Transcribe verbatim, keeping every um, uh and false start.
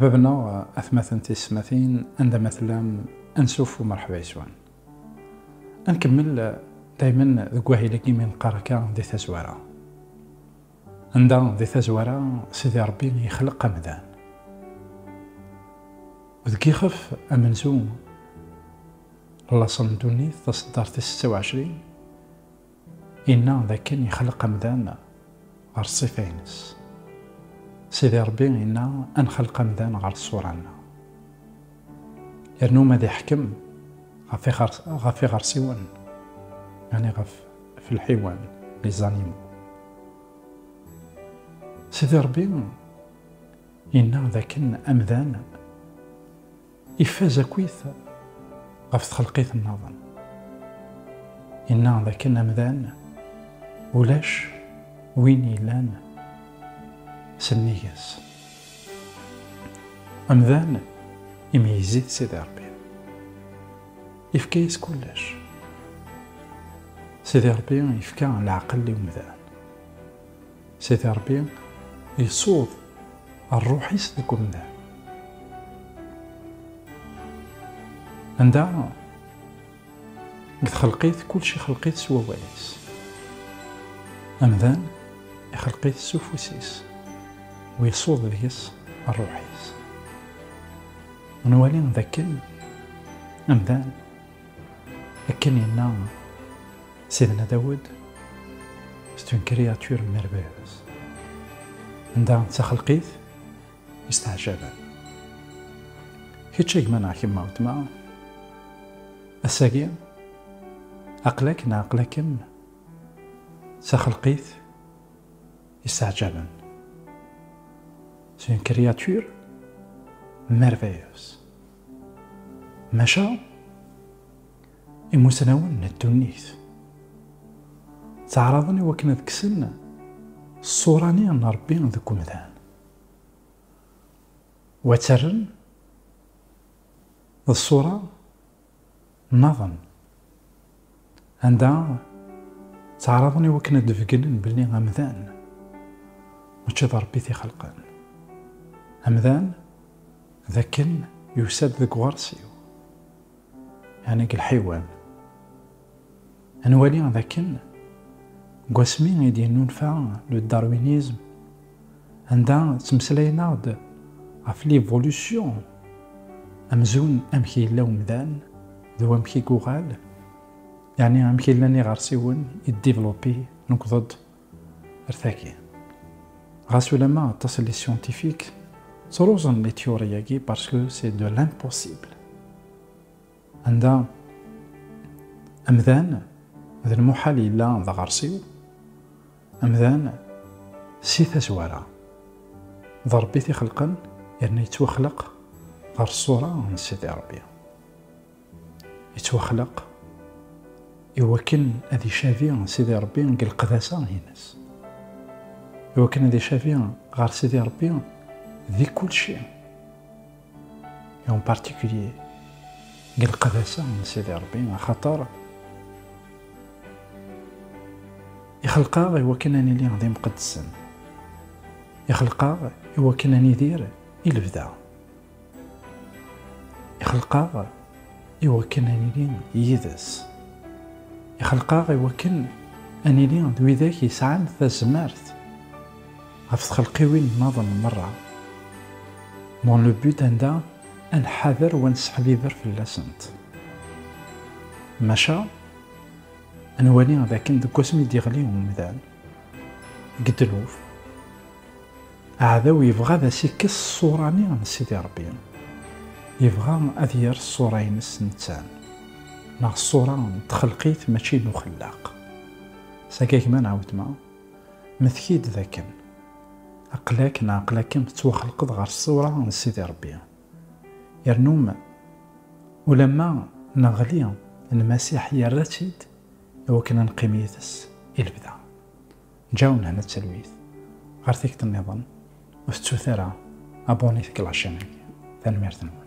Bab-nneɣ, atmaten tisetmatin, anda ma tellam, ansuf u merḥba yes-wen. Ad nkemmel daymen deg wahil-agi mi neqqar akka di tazwara. Anda di tazwara Sidi Ṛebbi yexleq amdan. U deg yixef amenzu, laṣel n ddunit, taṣeddart tis setta u ɛecrin, inna dakken yexleq amdan ɣer ṣṣifa-ines. Sidi Ṛebbi inna ad nexleq amdan ɣer ṣṣura-nneɣ. Yernu ma ad iḥkem ɣef iɣer-, ɣef iɣersiwen, yeɛni ɣef, ɣef lḥiwan, les animaux. Sidi Ṛebbi inna dakken amdan ifaz akkit ɣef txelqit nniḍen. Inna dakken amdan ulac win yellan s nnig-s. Amdan imeyyez-it Sidi Ṛebbi. Yefka-yas kullec. Sidi Ṛebbi yefka leɛqel i umdan. Sidi Ṛebbi iṣuḍ ṛṛuḥ-is deg umdan. Anda deg txelqit, kullec ixelq-it s wawal-is. Amdan ixelq-it s ufus-is, u iṣuḍ deg-s ṛṛuḥ-is. Nwali dakken amdan, akken yenna Sidna Dawed, c'est une créature merveilleuse. Anda d taxelqit yesteɛjaben. Kečč a gma neɣ kemm a weltma, ass-agi, aql-ak neɣ aql-akem d taxelqit yesteɛjaben. C'est une créature merveilleuse. Maca, imusnawen n ddunit ttɛaraḍen i wakken ad kksen ṣṣura-nni n Ṛebbi deg umdan. Wa ttarren d ṣṣura nniḍen, anda ttɛaraḍen i wakken ad d-beggnen belli amdan mačči d Ṛebbi i t-ixelqen. Amdan d akken yusa-d deg uɣersiw, yeɛni deg lḥiwan. Ad nwali d akken deg wasmi i d-yennulfa le darwinisme, anda ttmeslayen-aɣ-d ɣef l'évolution, amzun amek yella umdan d wamek i yuɣal, yeɛni amek i llan iɣersiwen i développé, nekḍed ar tagi. Ɣas ulamma aṭas n les scientifiques ttruẓen les théories-agi parce que c'est de l'impossible. Anda amdan d lmuḥal yella d aɣersiw, amdan si tazwara d Ṛebbi i t-ixelqen, yerna yettwaxleq ɣer ṣṣura n Sidi Ṛebbi. Yettwaxleq i wakken ad icabi Sidi Ṛebbi deg leqdasa-ines, i wakken ad icabi ɣer Sidi Ṛebbi di kulci, et en particulier deg leqdasa n Sidi Ṛebbi, axaṭer ixelq-aɣ i wakken ad nili d imqeddsen, ixelq-aɣ i wakken ad nidir i lebda. Ixelq-aɣ i wakken ad nili yid-s. Ixelq-aɣ i wakken ad nili d widak yesɛan tazmert ɣef txelqiwin nniḍen merra, dans le but anda ad nḥader u ad nesseḥbiber fell-asent. Maca, ad nwali d akken deg wasmi i d-yeɣli umdan deg ddnub, aɛdaw yebɣa ad as-ikkes ṣṣura-nni n Sidi Ṛebbi. Yebɣa ad yerr ṣṣura-ines netta, neɣ ṣṣura n txelqit mačči n uxellaq. Sagi a gma neɣ a weltma, mmekti-d d akken aql-ak neɣ aql-akem tettwaxelqeḍ ɣer ṣṣura n Sidi Ṛebbi. Yernu ulamma neɣli, Lmasiḥ yerra-tt-id i wakken ad neqqim yid-s i lebda. Ǧǧaw lehna d talwit. Ɣer tikkelt nniḍen, ur tettut ara abonné deg la chaîne-agi. Tanemmirt-nwen.